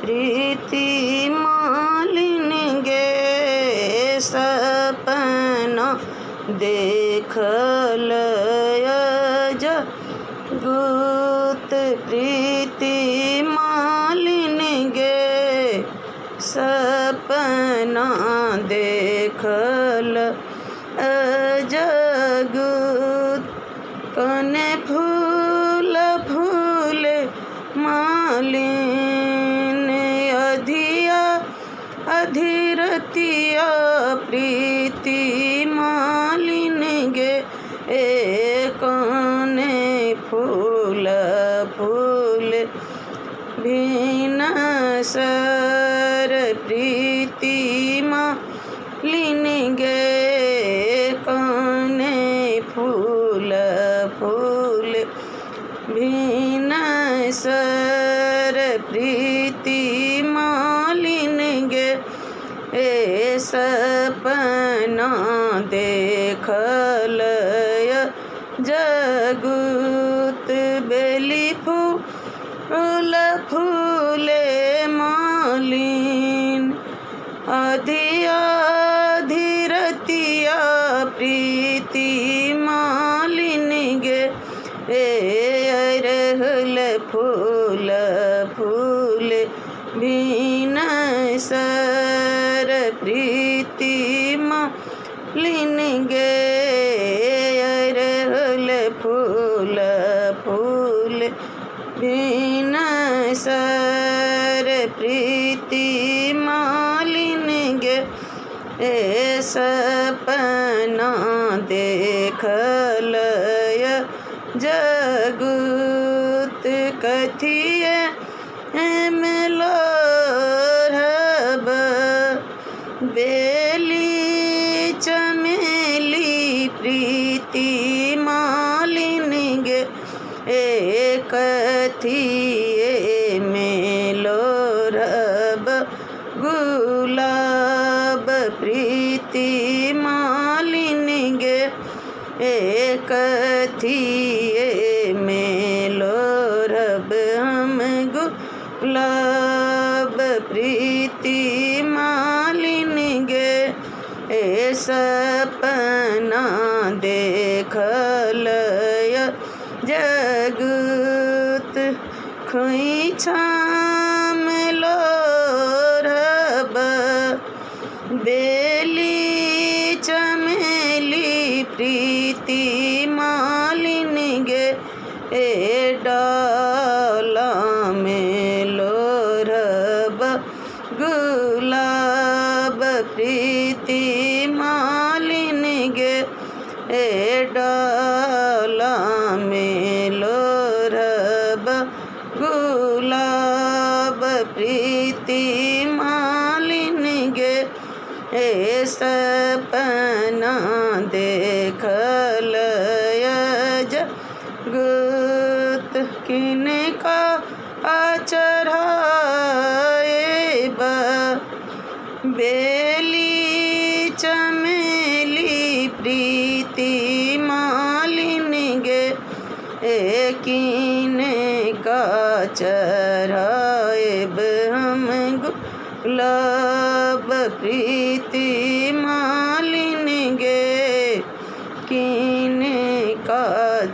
प्रीति मालिन गे सपना देखल जगूत प्रीति मालिन गे सपना देखल जगूत कने फूल फूल मालिन अधिया अधीरतिया प्रीति मालिन गे ए कने फूल फूल भीनसर प्रीति मालिन गे कने फूल फूल भीनसर प्रीति मालिन गे ए सपना देखल जगूत बेली फूल फूले मालिन अधिया धीरतिया प्रीति मालिन गे ए अरहुल फूल फूल भीनसर प्रीति मालिन गे अरहुल फूल फूल भीनसर प्रीति मालिन गे ए सपना देखल जगूत कथिए में लोरब बेली चमेली प्रीति मालिन गे ए कथिए में लोरब गुलाब प्रीति मालिन गे ए कथिए में लोरब हम गुलाब प्रीति मालिन गे ए सपना देखल जगूत खोइछा में लोरब बेली चमेली प्रीति मालिन गे ए डाला में लोरब गुलाब प्रीति मालिन गे ए डाला में लोरब गुलाब प्रीति मालिन गे ए सपना देखल जगूत किनका चढ़ाएब बेली चमेली प्रीति मालिन गे ए किनका चढ़ाएब हम गुलाब प्रीति मालिन गे किनका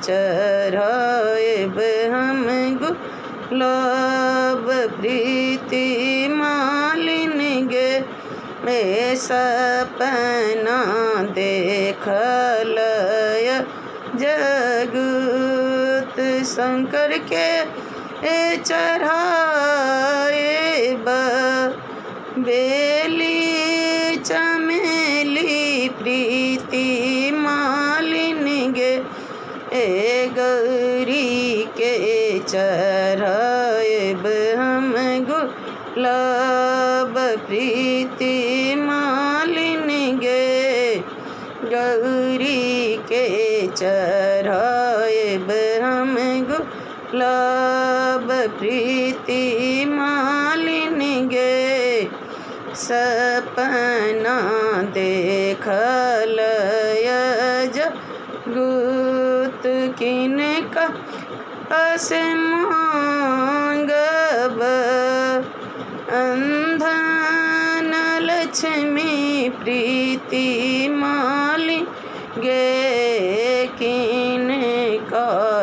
चढ़ाएब हम गुलाब प्रीति मालिन गे ए सपना देखल जगूत शंकर के ए चढ़ाएब बेली चमेली प्रीति मालिन गे ए गौरी के चढ़ाएब हम गुलाब प्रीति मालिन गे गौरी के चढ़ाएब हम गुलाब प्रीति मालिन गे सपना देखल जगूत किनका से मांगब अंधन लक्ष्मी प्रीति माली गे, किन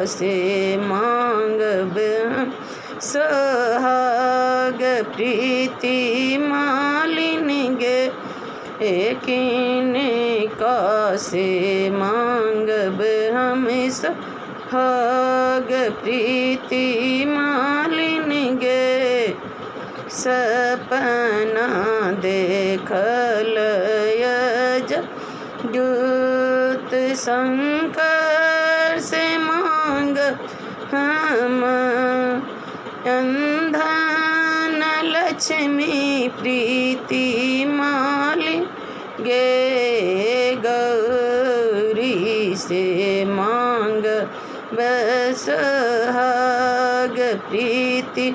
से मांगब सोहाग प्रीति मालिन गे, किन से मांगब हम सोहाग प्रीति मालिन गे। सपना देखल दूत शंकर से मांग हम अंधन लक्ष्मी प्रीति माली गे, गौरी से मांग बसहाग प्रीति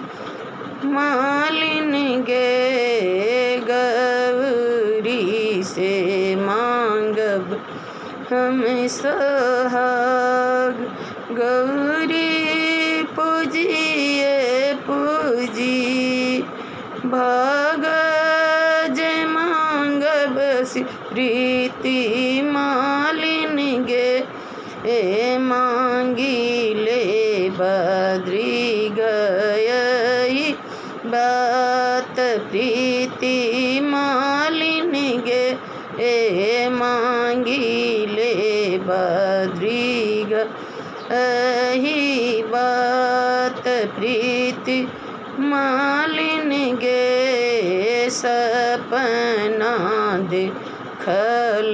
मालिन गे, गौरी से मांगब हम सोहाग। गौरी पूजिए पूजी भाग जे मांगब प्रीति मालिन गे, ए मांगी ले बद्री गई बात प्रीति मालिन गे, ए मांगी ले बद्री गई बात प्रीति मालिन गे। सपना देखल